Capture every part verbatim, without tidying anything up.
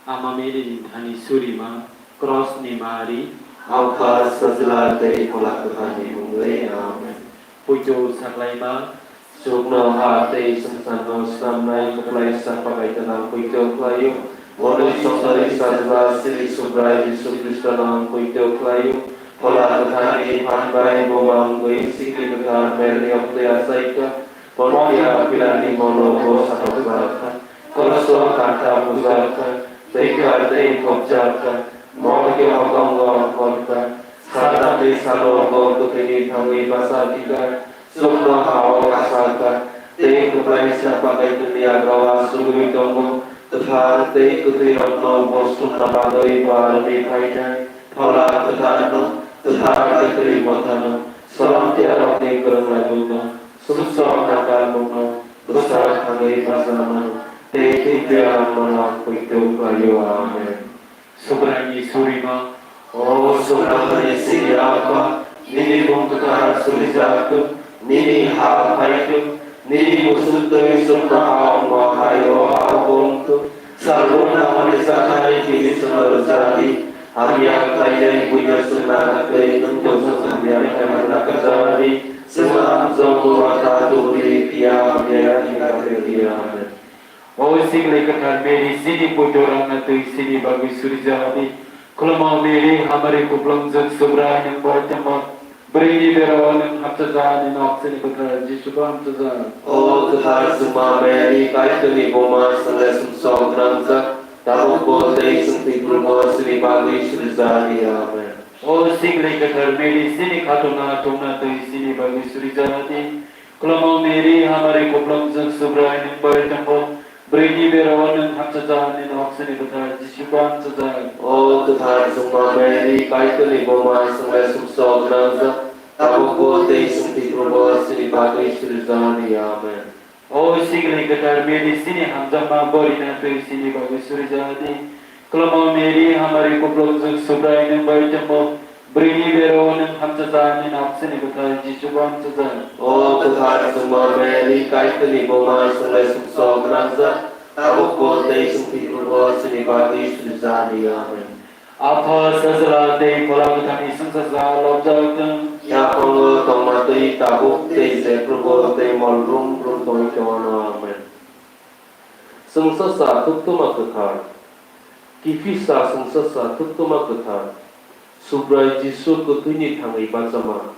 Ama Mary ni thani surima, Cross ni mari. Apha, Sajla tei Phola Kwthar ni mungwi. Amen. Puitu saklaima. Chukno ha tei swngcharno swnamnai kwplaisa pakaitwno ang puitu khlaio. Boni songchari Sajla sri Subrai Jisu Khristono ang puitu khlaio. Phola Kwthar ni phan bai buma wngwi sikli kwthar Mary ni oktwi achaikha. Pontia Pilat ni molo bo satok jakha. Kroso kanta bujak kha, tei kha tei khopjak kha, morke hokongo ongkhor kha, satamni salo bo kwthwini thangwi bacha phikha, chukno hao kasa kha, tei kwplaisa pakaitwni yagra o achugwi tongo, kwthar tei kwthwirokno bo sumna bagwi bo aroni phainai, Phola Kwtharno, kwthar tei kwrwi mothano, solomtiyarokni kwrwng laibuma, sumsok nakarmungno, bwsa thangwi bacha mano, tei thwi piyarok mano ang poito khlaio. Amen. Subraini surima. O Subraini sini Apha, nini mung kwthar surijak thung, nini ha phai thung, nini muchuk twi chuknoha wngma hai o ha bo wng thung. Salbrum nangmani chathai tini chwngno rwjadi, hamya khlainai buino chwngna twi nwngbo chwng hamya khlaimani nakarjadi, chwngno amjokmung ta tubudi phiya hamya ni khatir di. Amen. O sikli kwthar Mary, chini poito rangna twi chini bagwi surijadi. Khulumao Mary, hamari kuplungjwk Subrai nwng bai tongma. Bwrwini bero nwng hamchajak, nini oksini bwkha Jisu bo hamchajak. O kwthar chwngma Mary, Kaitorni buma, chwngno sumsok gwnangjak, tabukbo tei chwng thwiphrubo chini bagwi surijadi. Amen. O sikli kwthar Mary, chini khatungna thungna twi chini bagwi surijadi. Khulumao Mary, hamari kuplungjwk Subrai nwng bai tongo. Bwrwini bero nwng hamchajak, nini oksini bwkha Jisu bo hamchajak. O kwthar chwngma Mary, Kaitorni buma, chwngno sumsok gwnangjak, tabukbo tei chwng thwiphrubo chini bagwi surijadi. Amen. O sikli kwthar Mary, chini hamjakma bwrwina twi chini bagwi surijadi. Khulumao Mary, hamari kuplungjwk Subrai nwng bai tongo. Bwrwini bero nwng hamchajak, nini oksini bwkha Jisu bo hamchajak. O kwthar chwngma Mary, Kaitorni buma, chwngno sumsok gwnangjak, tabukbo tei chwng thwiphrubo chini bagwi surijadi. Amen. Apha, Sajla tei Phola Kwtharni swngchar lobjak thung. Yaphango tongma twi tabuk tei jephrubo tei mol brum brum tongwi tongwano. Amen. Chwngsacha thuktwma kwthar. Kiphilsa chwngsacha thuktwma kwthar. Subrai Jisu kwthwini thangwi bachama.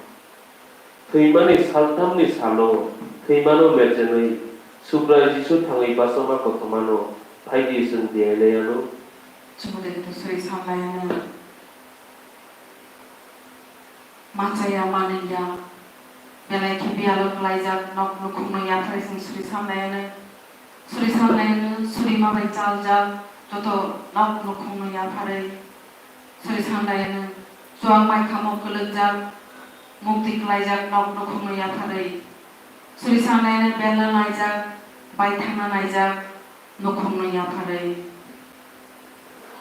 Thwimani salthamni salo thwimano mechenwi Subrai Jisu thangwi bachama kothomano phaidi chwng diyailaiano. Chumudin to suri samlaiano. Machaya manliya. Belai khe biyalo khlaijak nok nukhungno yapharwi chwng suri samlaiano. Suri samlaiano, surima bai chaljak joto nok nukhungno yapharwi. Suri samlaiano, chuwak mai khamo kwlwkjak, mukti khlaijak nok nukhungno yapharwi. Suri samlaiano, belna naijak, bai thangna naijak, nukhungno yapharwi.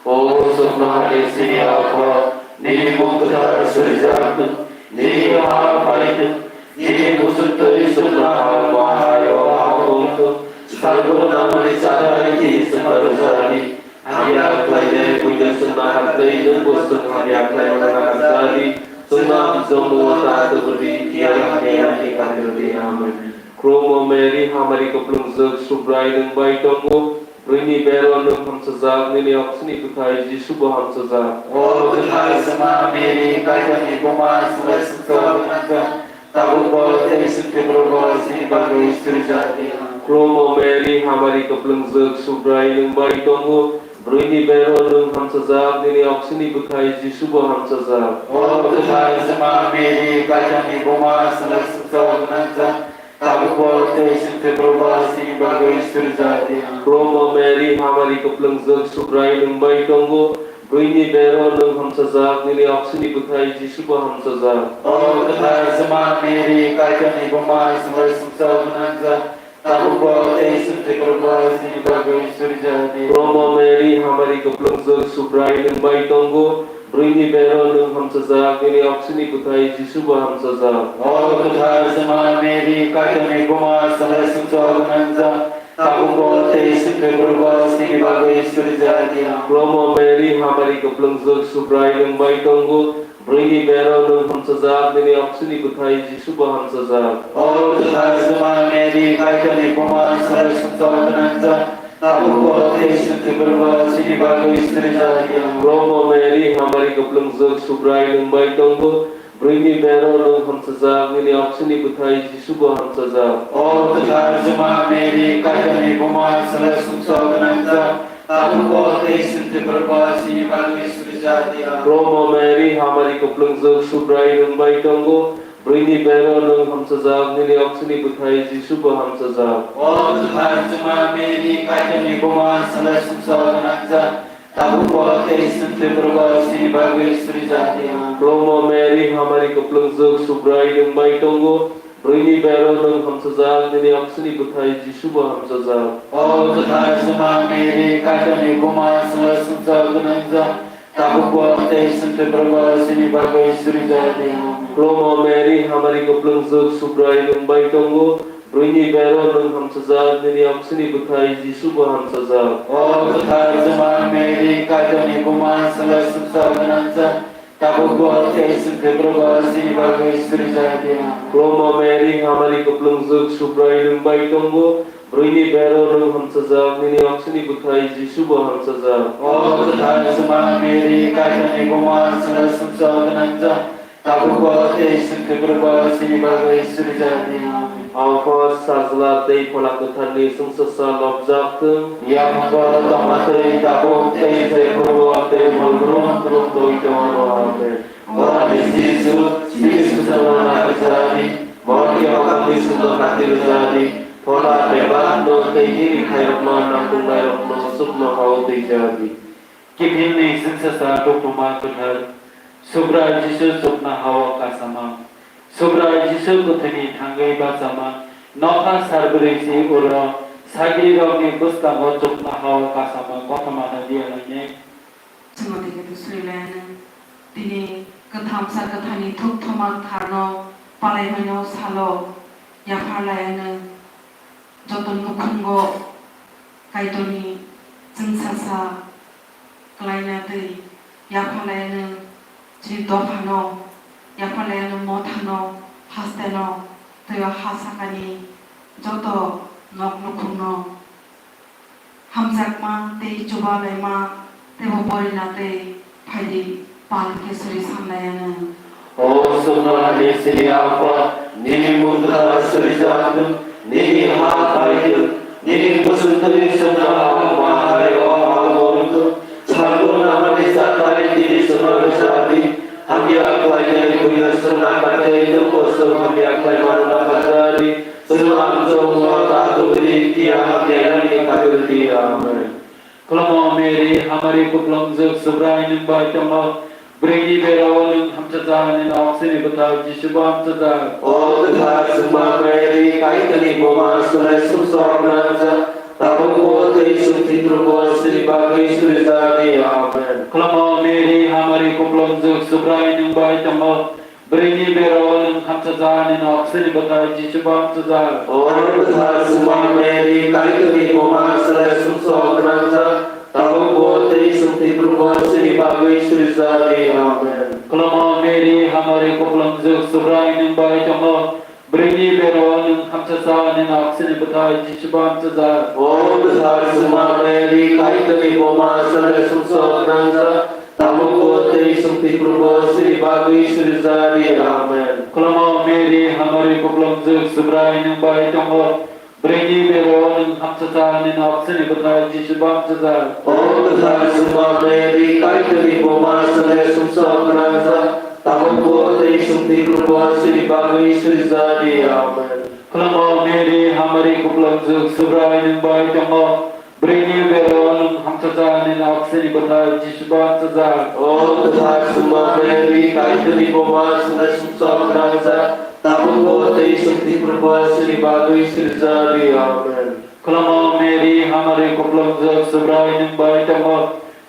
O chuknohani chini Apha, nini mung kwthar surijak thung, nini ha phai thung, nini muchuk twi chuknoha wngma hai o ha wng thung. Salbrum nangmani chathai tini chwngno rwjadi. Hamya khlainai buino chwngno hamtwi, nwngbo chwng hamya khlaimano nakarjadi. Chwngno amjokmungo ta tubudi, phiya hamya ni khatir di. Amen. Khulumo Mary, hamari kwplwngjwk, Subrai nwng bai tongo. Bwrwini bero nwng hamchajak, nini oksini bwthai Jisu bo hamchajak. O kwthar chwngma Mary, Kaitorni buma, chwngno sumsok gwnangjak, tabukbo tei chwng thwiphrubo chini bagwi surijak di. Khulumo Mary, hamari kwplwngjwk, Subrai nwng bai tongo. Bwrwini bero nwng hamchajak, nini oksini bwthai Jisu bo hamchajak. O kwthar chwngma Mary, Kaitorni buma, chwngno sumsok gwnangjak, tabukbo tei chwng thwiphrubo chini bagwi surijak di. Khulumo Mary, hamari kwplwngjwk, Subrai nwng bai tongo. Bwrwini bero nwng hamchajak, nini oksini bwthai Jisu bo hamchajak. O kwthar chwngma Mary, Kaitorni buma, chwngno sumsok gwnangjak, tabukbo tei chwng thwiphrubo chini bagwi surijak di. Khulumo Mary, hamari kwplwngjwk, Subrai nwng bai tongo. Bwrwini bero nwng hamchajak, nini oksini bwthai Jisu bo hamchajak. O kwthar chwngma Mary, Kaitorni buma, chwngno sumsok gwnangjak, tabukbo tei Singkhe Probo chini bagwi surijak ya. Khulumno Mary, hamari kwplwngjwk, Subrai nwng bai tongo, bwrwini bero nwng hamchajak, nini oksini bwthai Jisu bo hamchajak. O kwthar Juma Mary, Kaitorni buma, swkang sumsok gwnangjak, tabukbo tei singkhe Probo chini bagwi surijak ya. Khulumno Mary, hamari kwplwngjwk, Subrai nwng bai tongo, bwrwini bero nwng hamchajak, nini oksini bwthai Jisu bo hamchajak. O kwthar Juma Mary, Kaitorni buma, swkang sumsok gwnangjak, tabukbo tei singkhe Probo chini bagwi surijak ya. Khulumno Mary, hamari kwplwngjwk, Subrai nwng bai tongo, bwrwini bero nwng hamchajak, nini oksini bwthai Jisu bo hamchajak. O kwthar Juma Mary, Kaitorni buma, swkang sumsok gwnangjak, tabukbo tei singkhe Probo chini bagwi surijak ya. Khulumno Mary, hamari kwplwngjwk, Subrai nwng bai tongo, bwrwini bero nwng hamchajak, nini oksini bwthai Jisu bo hamchajak. O kwthar Juma Mary, Kaitorni buma, swkang sumsok gwnangjak, tabukbo tei singkhe Probo chini bagwi surijak ya. Khulumno Mary, hamari kwplwngjwk, Subrai nwng bai tongo, bwrwini bero nwng hamchajak, nini oksini bwthai Jisu bo hamchajak. O kwthar Juma Mary, Kaitorni buma, swkang sumsok gwnangjak, tabukbo tei singkhe Probo chini bagwi surijak ya. Khulumno Mary, hamari kwplwngjwk, Subrai nwng bai tongo, bwrwini bero nwng hamchajak, nini oksini bwthai Jisu bo hamchajak. O kwthar Juma Mary, Kaitorni buma, swkang sumsok gwnangjak, tabukbo tei singkhe Probo chini bagwi surijak ya. Aphor, Sajla tei Phola Kwtharni chwngsasa lobjak thung. Yaphango tongma twi tabuk tei je Probo tei Mol Brum Brum twi tongo. Amen. O ani Jisu, chini swkangno nairijadi, morke okam ni sundo kati rijadi, phola bebak no tei nini khairokma nangkuknairokno chukno hao twijadi. Kiphilni chwngsasa Dophuma Kwthar, Subrai Jisu chukno hao kasama. Subrai Jisu kwthwini thangwi bachama, nokha sarbwrwi si uro, sagrirokni bwskango chukno hao kasama kothoma no diya lainai. Chwngno tei khe tusurilaiyano. Tini kwtham sa kwtharni thuk thoma tharno palaimaino salo yapharlaiyano. Joto nukhungo Kaitorni chwngsasa kwlaina tei yapharlaiyano chini dophano, yapharlaiyano mothano, hasteno tei o ha sakani joto nok nukhungno. Hamjakma tei chubalaima teibo porina tei phaidi pal khe suri samlaiyano. O swkangni chini Apha, nini mung kwthar suri jathung, nini ha phaithung, nini muchungtwi swkang ha wngma hai o ha wngthung. Salbrum nangmani chathai tini swkang rwchapdi, hamya khlainai buino swkang nakardi, nwngbo swkang hamya khlaimano nakarjadi. Chwng ang chwngno ta tubudi, phiya hamya yani kaitordi. Amen. Khulumno Mary, hamari kuplungjwk, Subrai nwng bai tongo. Bwrwini bero nwng hamchajak, nini oksini bwthai Jisu bo hamchajak. O kwthar Juma Mary, Kaitorni buma, swlai sumsok gwnangjak, tabukbo tei chwng thwiphurubo chini bagwi surijadi. Amen. Khulumno Mary, hamari kuplungjwk, Subrai nwng bai tongo. Bwrwini bero nwng hamchajak, nini oksini bwthai Jisu bo hamchajak. O kwthar Juma Mary, Kaitorni buma, swlai sumsok gwnangjak, tabukbo tei chwng thwiphurubo chini bagwi surijadi. Amen. Khulumno Mary, hamari kuplungjwk, Subrai nwng bai tongo. Bwrwini bero nwng hamchajak, nini oksini bwthai Jisu bo hamchajak. O kwthar Juma Mary, Kaitorni buma, swlai sumsok gwnangjak, tabukbo tei chwng thwiphurubo chini bagwi surijadi. Amen. Khulumno Mary, hamari kuplungjwk, Subrai nwng bai tongo. Bwrwini bero nwng hamchajak, nini oksini bwthai Jisu bo hamchajak. O kwthar Juma Mary, Kaitorni buma, swlai sumsok gwnangjak, tabukbo tei chwng thwiphurubo chini bagwi surijadi. Amen. Khulumno Mary, hamari kuplungjwk, Subrai nwng bai tongo. Bwrwini bero nwng hamchajak, nini oksini bwthai Jisu bo hamchajak. O kwthar Juma Mary, Kaitorni buma, swlai sumsok gwnangjak, tabukbo tei chwng thwiphurubo chini bagwi surijadi. Amen. Khulumno Mary, hamari kuplungjwk, Subrai nwng bai tongo.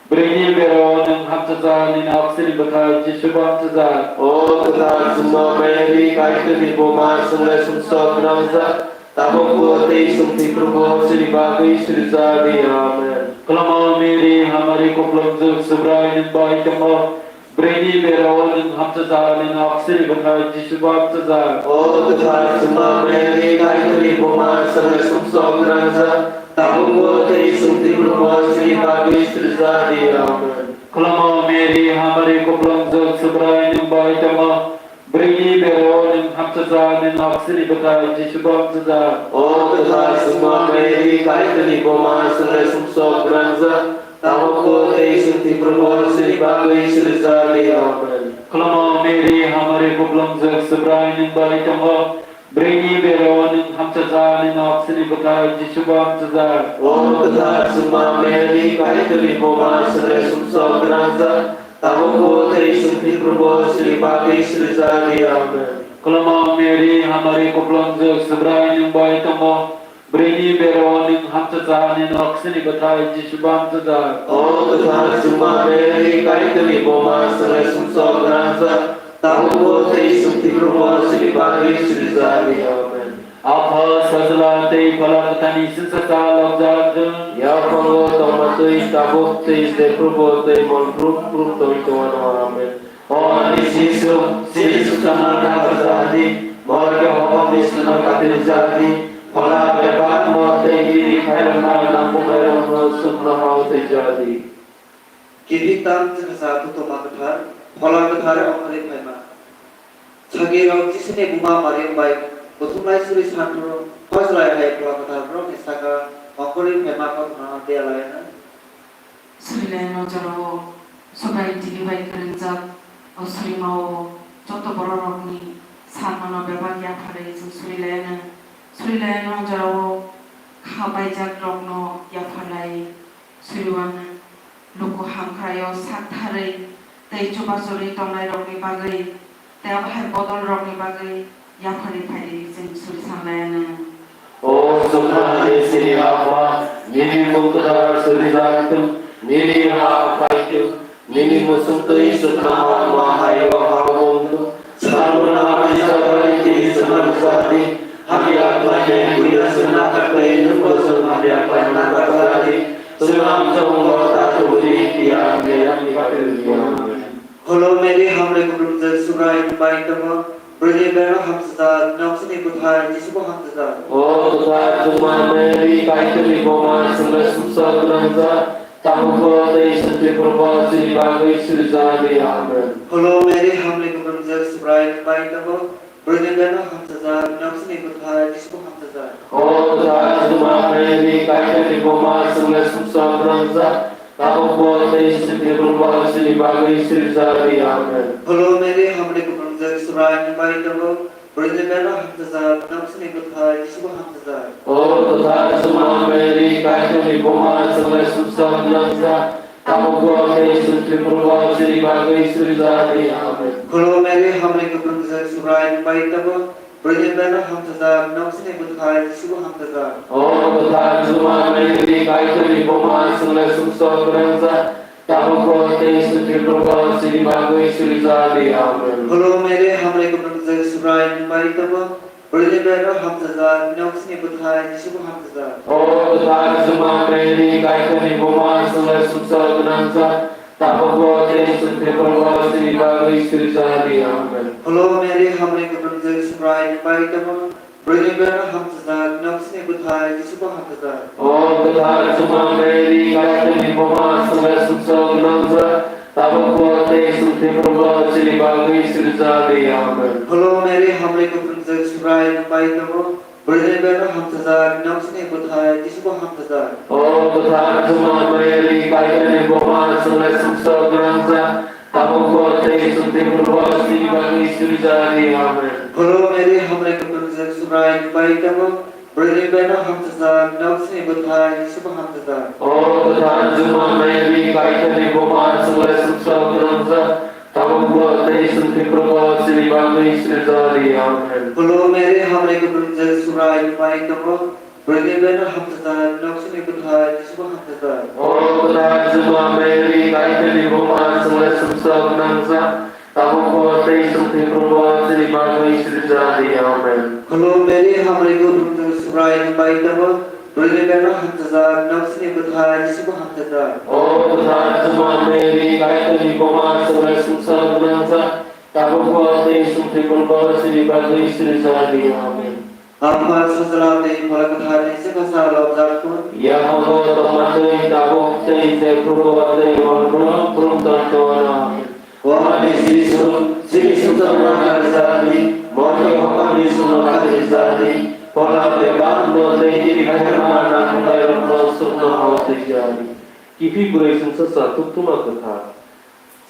Bwrwini bero nwng hamchajak, nini oksini bwthai Jisu bo hamchajak. O kwthar Juma Mary, Kaitorni buma, swlai sumsok gwnangjak, tabukbo tei chwng thwiphurubo chini bagwi sirjak di. Amen. Kwlama Mary, hamari kupulungjwk, Subrai nwng bai tongo. Bwrwini berao nwng hamchajak, nini oksini bwthai Jisu bo hamchajak. O kwthar chwngma Mary, Kaitorni buma, chwngno sumsok gwnangjak, tabukbo tei chwng thwiphurubo chini bagwi sirjak di. Amen. Kwlama Mary, hamari kupulungjwk, Subrai nwng bai tongo. Bwrwini berao nwng hamchajak, nini oksini bwthai Jisu bo hamchajak. O kwthar chwngma Mary, Kaitorni buma, chwngno sumsok gwnangjak, tabukbo tei chwng thwiphurubo chini bagwi sirjak di. Amen. Kwlama Mary, hamari kupulungjwk, Subrai nwng bai tongo. Bwrwini berao nwng hamchajak, nini oksini bwthai Jisu bo hamchajak. O kwthar chwngma Mary, Kaitorni buma, chwngno sumsok gwnangjak, tabukbo tei chwng thwiphurubo chini bagwi sirjak di. Amen. Kwlama Mary, hamari kupulungjwk, Subrai nwng bai tongo. Bwrwini berao nwng hamchajak, nini oksini bwthai Jisu bo hamchajak. O kwthar chwngma Mary, Kaitorni buma, chwngno sumsok gwnangjak, tabukbo tei chwng thwiphurubo chini bagwi sirjak di. Amen. Apha, Sajla tei Phola Kwtharni singsa cha lobjak thung. Yaphango tongma twi tabuk tei jephrubo tei mol phrup phrup tongwi tongwano. Amen. O ani Jisu, sini sukchangma nakarjak di, morokni hopokni sino katirjak di, phola bebakno tei bini khairokma nangkuknairokno sukno hao twijak di. Kibi tam chwngsa Thutuma Kwthar, Phola Kwthar ongkhorwi phaima. Sagrirok Jisuni buma Mariam bai buthumnai suri sanphuru, hojlai hai Phola Kwthar borokni saka ongkhorwi phaima kothoma biyalaino. Surilaino jorao Sobai tini bai kwrwngjak o surimao joto bororokni sanmano bebak yapharwi chwng surilaino. Surilaino jorao kha baijakrokno yapharlai suriwano. Luku hamkraio saktharwi tei chubachorwi tongnairokni bagwi tei abo hai bodolrokni bagwi yapharwi phaidi chwng suri sanlaiyano. O chukmani chini Apha, nini mung kwthar surijak thung, nini ha phai thung, nini muchung twi chukma ha ma hai o ha o wng thung. Salmano hamya jaga tini chwngno rwchadi, hamya khlainai buino chwngno khaklai, nwngbo chwng hamya khlaina nakarjadi. Chwng amchamungo ta tubudi, phiya hamya yakni bagwi rwdi. Amen. Hello Mary, hamri kuplung je Subrai nwng bai tongo. Bwrwini bera hamsajak, nini oksini bwthai Jisu bo hamsajak. O kwthar chwngma Mary, Kaitorni buma, chwngno sumsok gwnangjak, tabukbo tei chwng thwiphurubo chini bagwi sirjak di. Amen. Hello Mary, hamri kuplung je Subrai nwng bai tongo. Bwrwini bera hamsajak, nini oksini bwthai Jisu bo hamsajak. O kwthar chwngma Mary, Kaitorni buma, chwngno sumsok gwnangjak, tabukbo tei chwng thwiphurubo chini bagwi sirjak di. Amen. Hello Mary, hamri kuplung je Subrai nwng bai tongo. Bwrwini bera hamsajak, nini oksini bwthai Jisu bo hamsajak. O kwthar chwngma Mary, Kaitorni buma, chwngno sumsok gwnangjak, tabukbo tei chwng thwiphurubo chini bagwi sirjak di. Amen. Hello Mary, hamri kuplung je Subrai nwng bai tongo. Bwrwini bera hamsajak, nini oksini bwthai Jisu bo hamsajak. O kwthar chwngma Mary, Kaitorni buma, chwngno sumsok gwnangjak, tabukbo tei chwng thwiphurubo chini bagwi sirjak di. Amen. Hello Mary, hamri kuplung je Subrai nwng bai tongo. Bwrwini bera hamsajak, nini oksini bwthai Jisu bo hamsajak. O kwthar chwngma Mary, Kaitorni buma, chwngno sumsok gwnangjak, tabukbo tei chwng thwiphurubo chini bagwi sirjak di. Amen. Hello Mary, hamri kuplung je Subrai nwng bai tongo. Bwrwini bera hamsajak, nini oksini bwthai Jisu bo hamsajak. O kwthar chwngma Mary, Kaitorni buma, chwngno sumsok gwnangjak, tabukbo tei chwng thwiphurubo chini bagwi sirjak di. Amen. Hello Mary, hamri kuplung je Subrai nwng bai tongo. Bwrwini bera hamsajak, nini oksini bwthai Jisu bo hamsajak. O kwthar chwngma Mary, Kaitorni buma, chwngno sumsok gwnangjak, tabukbo tei chwng thwiphurubo chini bagwi sirjak di. Amen. Hello Mary, hamri kuplung je Subrai nwng bai tongo. Bwrwini bera hamsajak, nini oksini bwthai Jisu bo hamsajak. O kwthar chwngma Mary, Kaitorni buma, chwngno sumsok gwnangjak, tabukbo tei chwng thwiphurubo chini bagwi sirjak di. Amen. Hello Mary, hamri kuplung je Subrai nwng bai tongo. Bwrwini bera hamsajak, nini oksini bwthai Jisu bo hamsajak. O kwthar chwngma Mary, Kaitorni buma, chwngno sumsok gwnangjak, Tabukbo tei chwng thwi phuru bo chini bagwi srijak di. Amen. Khulum Mary, hamari kuplung, Subrai nwng bai tongo, bwrwini bero hamchajak, nang chini bwthai Jisubo hamchajak. O kwthar Juma Mary, Kaitorni buma, swbai sumsok gwnang jak, tabukbo tei chwng thwi phuru bo chini bagwi srijak di. Amen. Apha, Sajla tei Phola Kwtharni chwngsacha lobjak thung. Yaphango tongma twi tabuk tei jephru bo tei hor brum brum tong tongno. O ani Jisu, chini sumsokno nakarjak di, moni hokomni sumno khatirjak di, phola bebak no tei nini phaima nangnairokno sukno hao twijak di. Kiphilwi bwrwi chwngsacha Tukthuma Kwthar,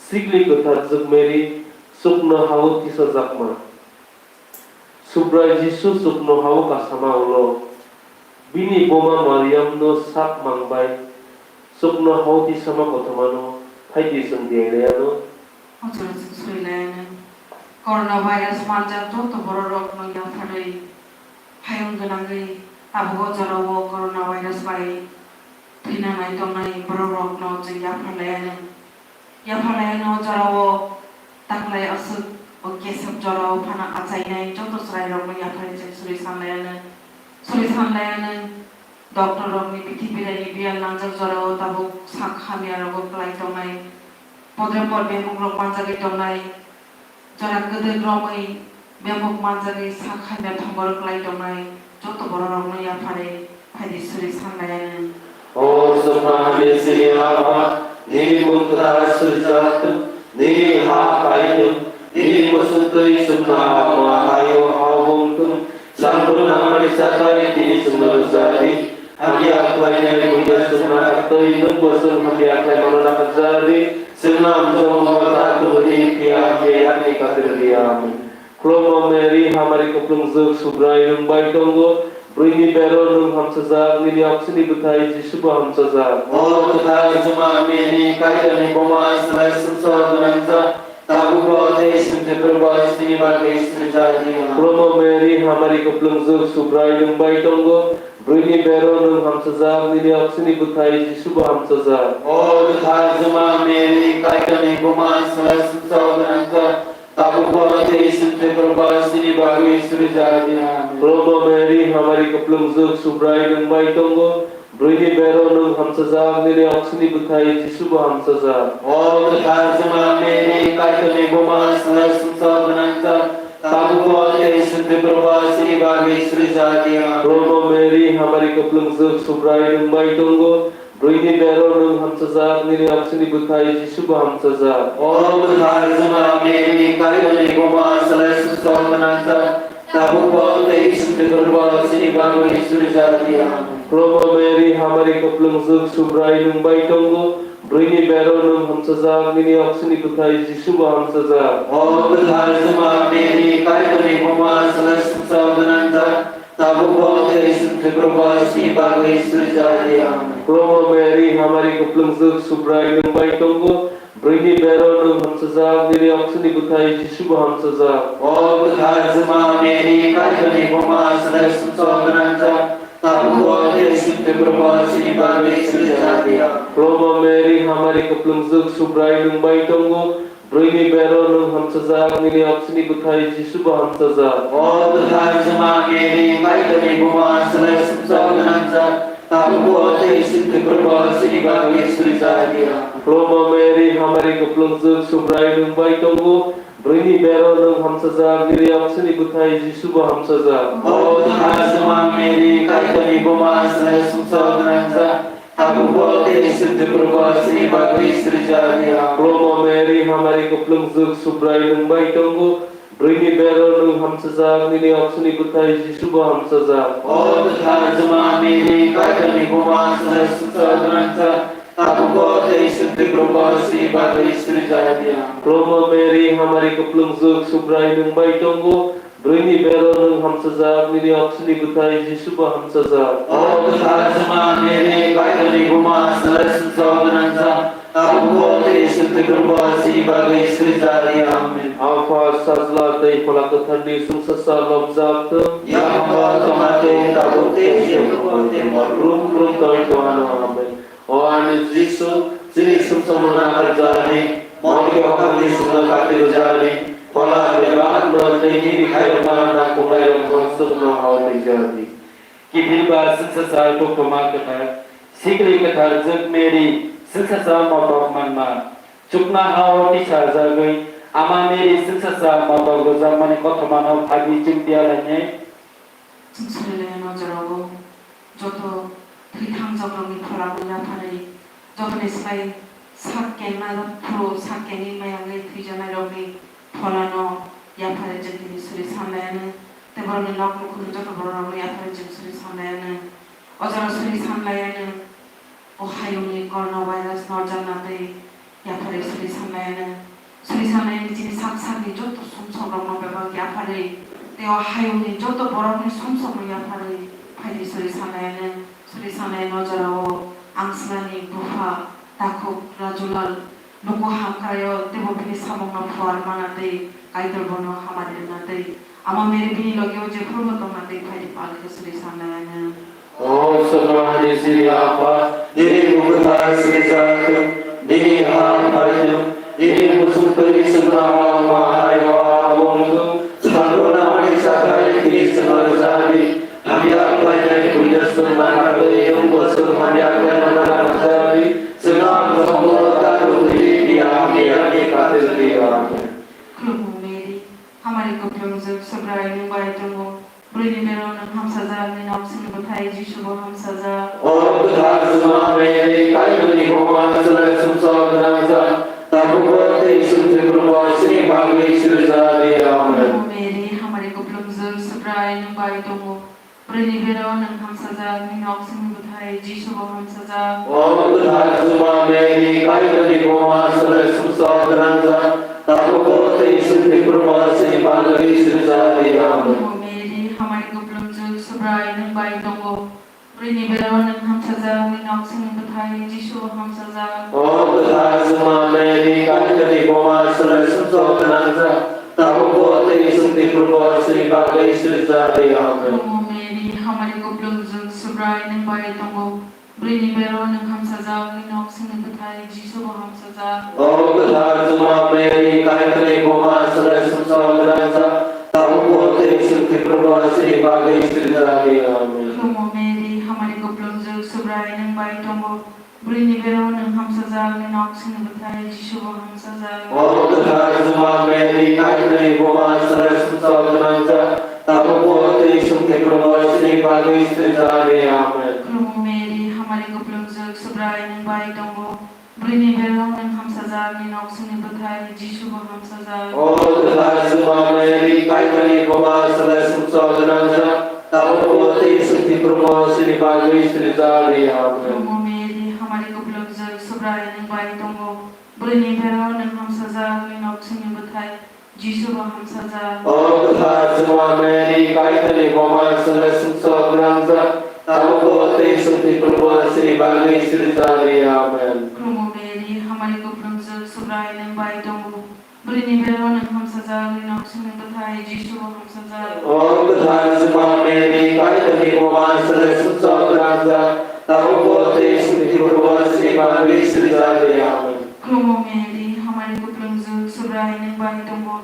Sikli Kwthar Jwk Mary, sukno hao tisajakma. Subrai Jisu chukno hao kasama ulo, bini buma Mariamno sak mangbai, chukno hao tisama kothomano phaidi chwng diailaiano. O jora chwng srilaiano. Coronavirus manjak joto bororokno yapharwi, hayung gwnangwi, tabuk o jorao coronavirus bai thwinanai tongnai bororokno chwng yapharlaiano. Yapharlaiano jorao taklai aswk o kesep jorao phano achainai joto chwrairokno yapharwi chwng suri sanlaiano. Suri sanlaiano doctor rokni bithi biraini biyal nangjak jorao tabuk sak hamya rogo kwlai tongnai, podre pod bemuk rok manjagwi tongnai, jora kwdwk romwi bemuk manjagwi sak hamya thongor kwlai tongnai joto bororokno yapharwi phaidi suri sanlaiano. O chukma hamya chini Apha, nini mung kwthar swijak thung, nini ha phai thung, nini muchung twi chukma ha haio hao wng thung, samung nangmani chatai tini chwngno rwjak di, hamya khlainai buino chukma twi nwngbo chwng hamya khlaimano nakarjak di, chwngno amjokmung ta tubu di, phiya hamya yakni khatir di. Amen. Khulumma Mary, hamari kuplungjwk, Subrai nwng bai tongo, bwrwini bero nwng hamchajak, nini oksini bwthai Jisubo hamchajak. O kwthar Juma Mary, Kaitorni buma, swlai sumsok gwnangjak, tabukbo tei chwng thwi phuru bo chini bagwi srijak di. Khulumma Mary, hamari kuplungjwk, Subrai nwng bai tongo, bwrwini bero nwng hamchajak, nini oksini bwthai Jisubo hamchajak. O kwthar Juma Mary, Kaitorni buma, swlai sumsok gwnangjak, tabukbo tei chwng thwi phuru bo chini bagwi srijak di. Amen. Khulumma Mary, hamari kuplungjwk, Subrai nwng bai tongo, bwrwini bero nwng hamchajak, nini oksini bwthai Jisubo hamchajak. O kwthar Juma Mary, Kaitorni buma, swlai sumsok gwnangjak, tabukbo tei chwng thwi phuru bo chini bagwi srijak di. Amen. Khulumma Mary, hamari kuplungjwk, Subrai nwng bai tongo, bwrwini bero nwng hamchajak, nini oksini bwthai Jisubo hamchajak. O kwthar Juma Mary, Kaitorni buma, swlai sumsok gwnangjak, tabukbo tei chwng thwi phuru bo chini bagwi srijak di. Amen. Khulumma Mary, hamari kuplungjwk, Subrai nwng bai tongo, bwrwini bero nwng hamchajak, nini oksini bwthai Jisubo hamchajak. O kwthar Juma Mary, Kaitorni buma, swlai sumsok gwnangjak, tabukbo tei chwng thwi phuru bo chini bagwi srijak di. Amen. Khulumma Mary, hamari kuplungjwk, Subrai nwng bai tongo, bwrwini bero nwng hamchajak, nini oksini bwthai Jisubo hamchajak. O kwthar Juma Mary, Kaitorni buma, swlai sumsok gwnangjak, tabukbo tei chwng thwi phuru bo chini bagwi srijak di. Khulumma Mary, hamari kuplungjwk, Subrai nwng bai tongo, bwrwini bero nwng hamchajak, nini oksini bwthai Jisubo hamchajak. O kwthar Juma Mary, Kaitorni buma, swlai sumsok gwnangjak, tabukbo tei chwng thwi phuru bo chini bagwi srijak di. Khulumma Mary, hamari kuplungjwk, Subrai nwng bai tongo, bwrwini bero nwng hamchajak, nini oksini bwthai Jisubo hamchajak. O kwthar Juma Mary, Kaitorni buma, swlai sumsok gwnangjak, tabukbo tei chwng thwi phuru bo chini bagwi srijak di. Khulumma Mary, hamari kuplungjwk, Subrai nwng bai tongo, bwrwini bero nwng hamchajak, nini oksini bwthai Jisubo hamchajak. O kwthar Juma Mary, Kaitorni buma, swlai sumsok gwnangjak, tabukbo tei chwng thwi phuru bo chini bagwi srijak di. Khulumma Mary, hamari kuplungjwk, Subrai nwng bai tongo, bwrwini bero nwng hamchajak, nini oksini bwthai Jisubo hamchajak. O kwthar Juma Mary, Kaitorni buma, swlai sumsok gwnangjak, tabukbo tei chwng thwi phuru bo chini bagwi srijak di. Amen. Apha, Sajla tei Phola Kwtharni chwngsacha lobjak thung. Yaphango tongma twi tabuk tei jephru bo tei hor brum brum tong tongno. Amen. O ani Jisu, chini sumsokno nakarjak di, moni khe Ani sungno kati rwjadi, phola bebak no tei nini khairokma nangkuknairokno chukno hao twijadi. Kiphilba chwngsacha koktwma kwthar, sikri kwthar jwk Mary chwngsacha motok manma. Chuknohao tisajagwi Ama Mary chwngsacha motok rwjakmani kothomano phagi chwng tiya lainai. Chwng surilaino jorao joto thwi thangjakrokni pholano yapharwi, jotoni slai sak kengna phuru sak kengwi mayangwi thwijanairokni pholano yapharwi chwng tini suri sanlaianw, tei borokni nok nukhungni joto bororokno yapharwi chwng suri sanlaianw. O jorao suri sanlaianw. O hayungni coronavirus norjakna tei yapharwi suri sanlaianw. Suri sanlaianw chini sak sakni joto sumsokrokno bebak yapharwi tei o hayungni joto borokni sumsokno yapharwi phaidi suri sanlaianw. Suri sanlaianw o jorao Angslani bupha takhuk Rajulal nuko hamkraio teibo bini samungno phuar mana tei Kaitor bono hamari rwna tei Ama Mary bini logeo jephrubo tongna tei phaidi palkhe suri sanlaianw. O Swkang Sri Apha, nini mung kwthar swijak thung, nini ha phaithung, nini muchung twi chwngno ma haio abo wng thung, sakno nangmani chakhai twi chwngno rwjadi, hamya khlainai puila chwng nangkha twi wngbo chwng hamya khlainai nangkha rwjadi, chwngno ang chongmoro ta rwdi, hamya ni katirdi. Amen. Khulumo Mary, hamari kuplung jwk Subrai nwng bai tongo. Bwrwini bero nwng hamsajak, nini nok singni bwthai Jisu bo hamsajak. O kwthar Juma Mary, Kaitorni buma, chwrai sumsok gwnangjak, tabukbo tei chwng thwiphurubo chini bagwi sirijak di. Amen. O Mary, hamari kuplungjwk, Subrai nwng bai tongo. Bwrwini bero nwng hamsajak, nini nok singni bwthai Jisu bo hamsajak. O kwthar Juma Mary, Kaitorni buma, chwrai sumsok gwnangjak, tabukbo tei chwng thwiphurubo chini bagwi sirijak di. Amen. O Mary, hamari kuplungjwk, Subrai nwng bai tongo. Bwrwini bero nwng hamsajak, nini nok singni bwthai Jisu bo hamsajak. O kwthar Juma Mary, Kaitorni buma, chwrai sumsok gwnangjak, tabukbo tei chwng thwiphurubo chini bagwi sirijak di. Amen. Khulumo Mary, hamari kuplungjwk, Subrai nwng bai tongo. Bwrwini bero nwng hamsajak, nini nok singni bwthai Jisu bo hamsajak. O kwthar Juma Mary, Kaitorni buma, chwrai sumsok gwnangjak, tabukbo tei chwng thwiphurubo chini bagwi sirijak di. Amen. Khulumo Mary, hamari kuplungjwk, Subrai nwng bai tongo. Bwrwini bero nwng hamsajak, nini nok singni bwthai Jisu bo hamsajak. O kwthar Juma Mary, Kaitorni buma, chwrai sumsok gwnangjak, tabukbo tei chwng thwiphurubo chini bagwi sirijak di. Amen. Khulumo Mary, hamari kuplungjwk, Subrai nwng bai tongo. Bwrwini bero nwng hamsajak, nini nok singni bwthai Jisu bo hamsajak. O kwthar Juma Mary, Kaitorni buma, chwrai sumsok gwnangjak, tabukbo tei chwng thwiphurubo chini bagwi sirijak di. Amen. Khulumo Mary, hamari kuplungjwk, Subrai nwng bai tongo. Bwrwini bero nwng hamsajak, nini nok singni bwthai Jisu bo hamsajak. O kwthar Juma Mary, Kaitorni buma, chwrai sumsok gwnangjak, tabukbo tei chwng thwiphurubo chini bagwi sirijak di. Amen. Khulumo Mary, hamari kuplungjwk, Subrai nwng bai tongo. Bwrwini bero nwng hamsajak, nini nok singni bwthai Jisu bo hamsajak. O kwthar Juma Mary, Kaitorni buma, chwrai sumsok gwnangjak, tabukbo tei chwng thwiphurubo chini bagwi sirijak di. Amen. Khulumo Mary, hamari kuplungjwk, Subrai nwng bai tongo.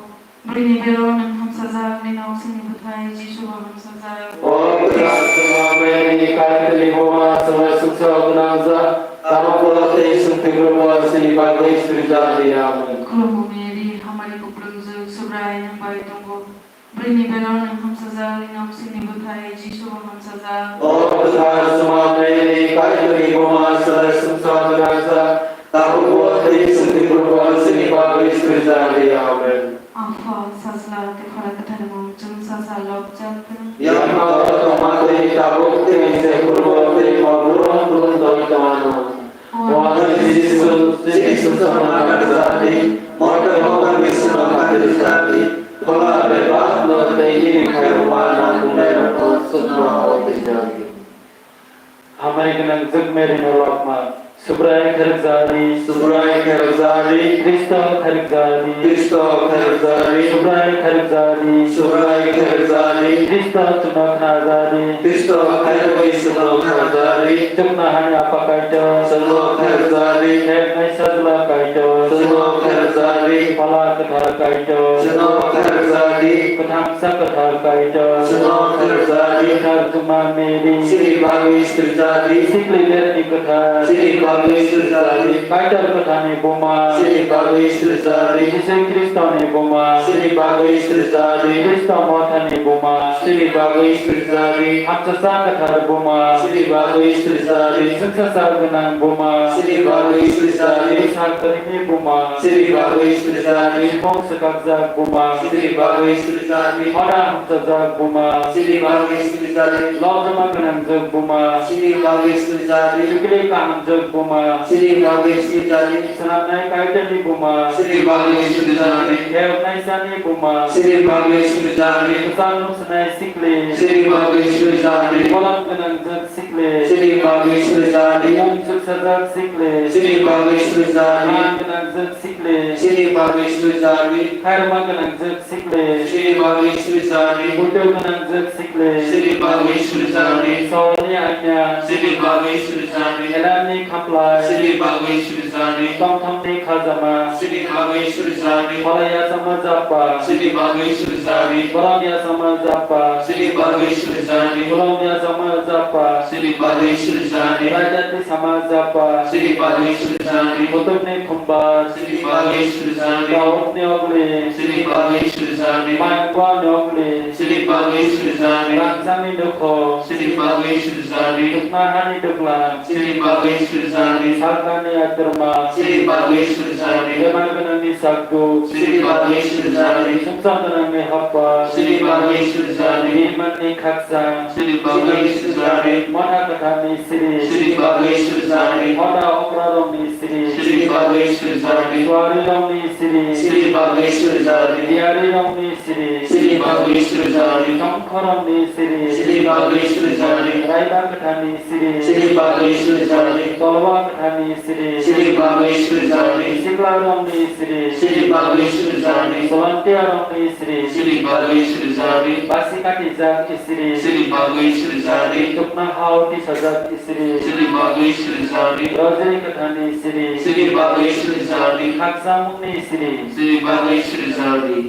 Bwrwini bero nwng hamsajak, nini nok singni bwthai Jisu bo hamsajak. O kwthar Juma Mary, Kaitorni buma, chwrai sumsok gwnangjak, tabukbo tei chwng thwiphurubo chini bagwi sirijak di. Amen. Khulumo Mary, hamari kuplungjwk, Subrai nwng bai tongo. Bwrwini bero nwng hamsajak, nini nok singni bwthai Jisu bo hamsajak. O kwthar Juma Mary, Kaitorni buma, chwrai sumsok gwnangjak, tabukbo tei chwng thwiphurubo chini bagwi sirijak di. Amen. Apha, Sajla tei Phola Kwtharni mung chwng sacha lobjak thung. Yangma tongma tei tabuk tei jephrubo tei hor brum brum doi tongmano. O Jisu, chini sumsokno nakarjak di, moto moto Jisu no kati rwjak di, phola bebak no tei nini khairokma nangkuknairokno chukno hao twijak di. Hamari gwnang jwk Mary no lobma. Subrai khairokjadi. Subrai khairokjadi. Kristo khairokjadi. Kristo khairokjadi. Subrai khairokjadi. Subrai khairokjadi. Kristo chwngno khnajadi. Kristo khairokwi chwngno khnajadi. Chuknohani Apha Kaitor. Chwngno khairokjadi. Khairoknai Sajla Kaitor. Chwngno khairokjadi. Phola Kwthar Kaitor. Chwngno khairokjadi. Kwthang Kwthar Kaitor. Chwngno khairokjadi. Kwthar Juma Mary. Chini bagwi sirjadi. Sikli berni kwthar. Chini bagwi sirjadi. Kaitor kwtharni buma. Chini bagwi sirjadi. Jisu Khristoni buma. Chini bagwi sirjadi. Khristo mothani buma. Chini bagwi sirjadi. Hamsasa kwthar buma. Chini bagwi sirjadi. Swngchar gwnang buma. Chini bagwi sirjadi. Bwsa kwrwini buma. Chini bagwi sirjadi. Mung swkakjak buma. Chini bagwi sirjadi. Hoda hamchajak buma. Chini bagwi sirjadi. Lobjama gwnangjak buma. Chini bagwi sirjadi. Chukli kahamjak buma. Chini bagwi sirjadi. Swnamnai Kaitorni buma. Chini bagwi sirjadi. Khairoknaisani buma. Chini bagwi sirjadi. Kwchang nuksanai sikli. Chini bagwi sirjadi. Kolam gwnangjak sikli. Chini bagwi sirjadi. Mung swkchajak sikli. Chini bagwi sirjadi. Maan gwnangjak sikli. Chini bagwi sirjadi. Khairokma gwnangjak sikli. Chini bagwi sirjadi. Buitok gwnangjak sikli. Chini bagwi sirjadi. Solni anya. Chini bagwi sirjadi. Elamni khaplai. Chini bagwi sirjadi. Tongthokni khajama. Chini bagwi sirjadi. Phola yachama Jappa. Chini bagwi sirjadi. Borok yachama Jappa. Chini bagwi sirjadi. Borok yachama Jappa. Chini bagwi sirjadi. Raida twi sama Jappa. Chini bagwi sirjadi. Buitok ni thumba. Chini bagwi sirjadi. Daud ni ogli. Chini bagwi sirjadi. Mangwa ni ogli. Chini bagwi sirjadi. Rangchak ni dukho. Chini bagwi sirjadi. Dukna hani dukla. Chini bagwi sirjadi. Sakani atorma. Chini bagwi sirjadi. Bemar gwnangni sakduk. Chini bagwi sirjadi. Sumsok gwnangni hapar. Chini bagwi sirjadi. Bimanni khakchang. Chini bagwi sirjadi. Motha kwtharni siri. Chini bagwi sirjadi. Motha okrarokni siri. Chini bagwi sirjadi. Suarirokni siri. Chini bagwi sirjadi. Diarirokni siri. Chini bagwi sirjadi. Tongkhorokni siri. Chini bagwi sirjadi. Raiba kwtharni siri. Chini bagwi sirjadi. Tolwa kwtharni siri. Chini bagwi sirjadi. Siklarokni siri. Chini bagwi sirjadi. Solantiyarokni siri. Chini bagwi sirjadi. Basi katijak isiri. Chini bagwi sirjadi. Chuknohao tisajak isiri. Chini bagwi sirjadi. Rojri kwtharni siri. Chini bagwi sirjadi. Khakchangmungni siri. Chini bagwi sirjadi.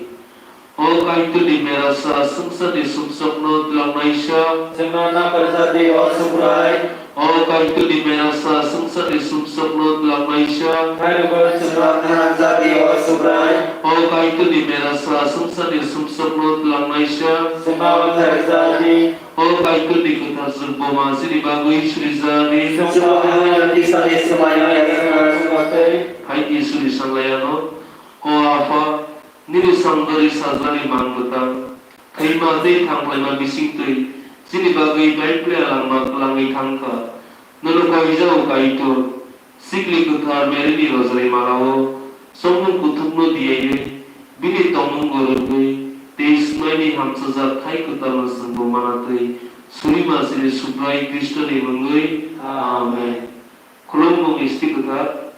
O Kaitorni merasa swngcharni sumsokno twlangnaisa. Chwngno napharjadi, o Subrai. O Kaitorni merasa swngcharni sumsokno twlangnaisa. Khairokgwi chwngno napharjadi, o Subrai. O Kaitorni merasa swngcharni sumsokno twlangnaisa. Chwngno napharjadi. O Kaitorni kwthar chwng buma chini bagwi surijadi. Chwngno hamya tisani swmaino yachakna chwngno twi. Hai Iswrni sanlaiano. O Apha, nini songdori sajlani mang bwtang, thwima tei thangkhlaima bising twi chini bagwi Baiblia langma kwlangwi thang kha. Nono koijao Kaitor, sikli kwthar Maryni rojrai malao chongmung kuthukno diyainwi bini tongmungo rwgwi tei swmaini hamchajak thai kwtalno chwngbo mana twi surima chini Subrai Khristoni mungwi. Amen. Khulumung Isti Kwthar.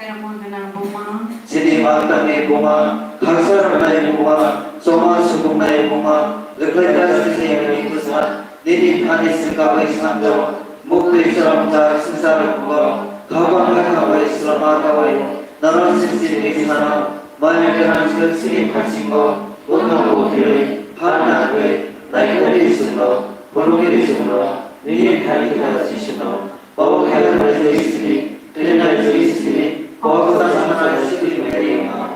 Khairokma gwnang buma. Chini Maktangni buma, khaksa rwnai buma, choma sukungnai buma, rwkhlai da sini bwsa, nini thani swkagwi sanjo, muktwi chwrwng jak swngchar rwkhugo, khaba hakha bai swlama kawai, norok sisini sano, maya gwnang swk sini phasingo, bwkha bukhirwi, ha nangwi, naikharwi swngno, phunukgwi swngno, nini thani kwthar Jisuno. Obo khe Jisuni, Trinity Jisuni, kok sa sana Jisuni media.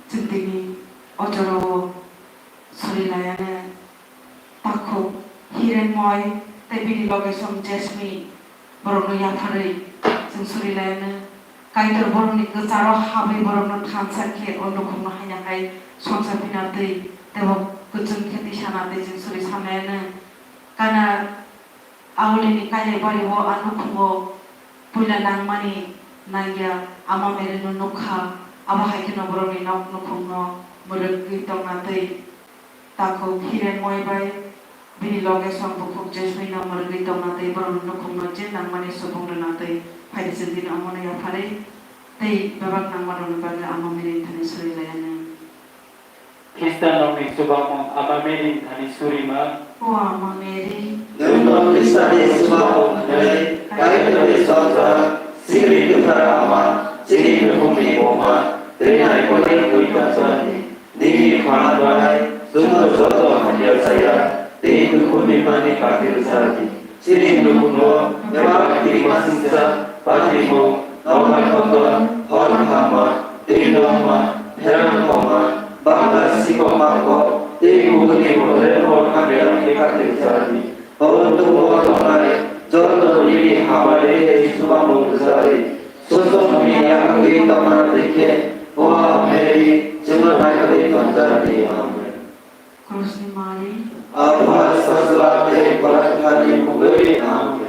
Chwng tini o jorao suri laiya ne takhuk Hirenmoy tei bini loge song Jasmine borokno yapharwi chwng suri laiya ne Kaitor borokni kwcharo habwi borokno thansa khe o nukhungno haiya hai songsa phinatwi tei bo kwchwng khe twi sanatwi chwng suri sanlaiya ne kana Aulini kailaibari o a nukhungo puila nangmani nangya, ama Merino nukha, abo hai kheno borokni nok nukhungno mwrwkwi tongna tei takhuk Hirenmoy bai Bini loge song bukhuk Jesui no mwrwgwi tongna tei borokni nukhungno je nangmani subung rwna tei phaidi chwng bini omono yapharwi tei bebak nangmarokni bagwi Ama Mary thani suri lai anw. Khristanokni chubamung Ama Mary thani surima. O Ama Mary, nwng Khristani chubamung hwnwi Kaitorni chongjak, chini kwthar Ama, chini nukhungni buma, tei naikolni twi tongthokni. Nini phan bai chwngno joto hamya chaya tei dukhu ni mani kati rwchadi. Chini nukhungo bebak twi masingcha patimung, nokha kotor, hor hamma, twi nokma, pherang koma, bangla sikok makok, tei kubuni bodol hor hamya ni kati rwchadi. O tubuo tongnai joto nini hamari tei chubamung rwchadi. Sosokni yakgwi tongna twi khe, o Mary, chwngno naikolwi tonjadi. Amen. Krusni mari. Apha, Sajla tei Kwlangthani mungwi. Amen.